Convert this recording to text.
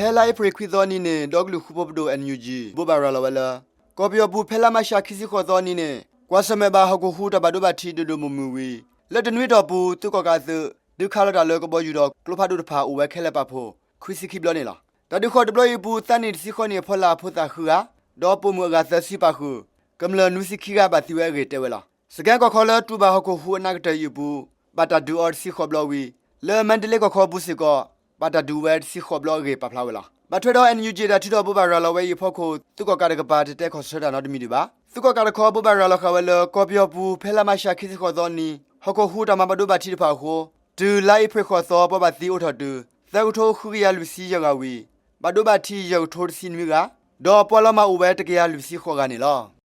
ဖဲလါအ့ဖြ့ၣ်ခွံသီအနံၤန့ၣ် ဒီကလုာ်ဃူဖိးပဒိၣ် NUG ဘိးဘၣ်ရၤလီၤဝဲလၢ ကီၢ်ပယီၤပူၤ ဖဲလါမၢ်ၡးခံဆံဃိးသီအနံၤန့ၣ် ကွၢ်ဆၢၣ်မဲာ်ဘၣ်ဟီၣ်ခိၣ်ဟူးတၢ်ဘၣ်ဒိဘၣ်ထံးဒိၣ်ဒိၣ်မုၢ်မုၢ်ဝံၤ လၢတနွံအတီၢ်ပူၤ သုးကီၣ်ကးအသုး ဒုးခးလီၤတၢ်လၢကဘီယူၤဒီးကျိဖးဒိၣ်တဖၣ်အိၣ်ဝဲခဲလၢာ်ပာ်ဖှိၣ် ခွံဆံခံဘျီန့ၣ်လီၤ. တၢ်ဒုးဃီၤတဘျီအံၤအပူၤ သးနံၣ်တဆံဃိးနံၣ်အဖီလာ်အဖိသၣ်ဃုဂၤ ဒီးပိာ်မုၣ်အဂၤသၢဆံပာ်ဃုာ် ကမျၢၢ်နွံဆံခံဂၤဘၣ်သံဝဲအဂ့ၢ်တဲဝဲလီၤ. စကဲၣ်ကီၢ်ခီလၢတူၢ်ဘၣ်ဟီၣ်ခိၣ်ဟူးအနးကတၢၢ်အံၤအပူၤ ဘၣ်တၢ်ဒုးအီၤတဆံဃိးဘျီဝံၤ လၢမါဒလ့ကီၢ်ခီပူၤစ့ၢ်ကီး ဘၣ်တၢ်ဒုးဝဲတဆံဃိးဘျီအဂ့ၢ်ပာ်ဖျါဝဲလီၤ. ဘၣ်ထွဲဒီး NUG တၢ်ထုးထီၣ်ဘိးဘၣ်ရၤလီၤဝဲအံၤအဖီခိၣ် သုးကီၣ်ကးတကပၤတတဲခီၣ်ဆၢတၢ်နီတမံၤဒံးဘၣ်. သုးကီၣ်ကးတခီ ဘိးဘၣ်ရၤလီၤဃာ်ဝဲလၢ ကီၢ်ပယီၤပူၤ ဖဲလါမၢ်ၡးခံဆံဃိးသီအနံၤ ဟီၣ်ခိၣ်ဟူးတၢ်မၤဘၣ်ဒိဘၣ်ထံးတဖၣ်အဃိ တုၤလါအ့ဖြ့ၣ်ဃိးသီ ပှၤဘၣ်သံအိၣ်ထီၣ်တုၤ သၢကထိဃုကယၤလွံၢ်ဆံယဲၢ်ဂၤဝံၤ ဘၣ်ဒိဘၣ်ထံးယဲၢ်ကထိတဆံနွံဂၤ ဒီးပှၤလီၤမၢ်အိၣ်ဝဲတကယၤလွံၢ်ဆံဃိးဂၤန့ၣ်လီၤ.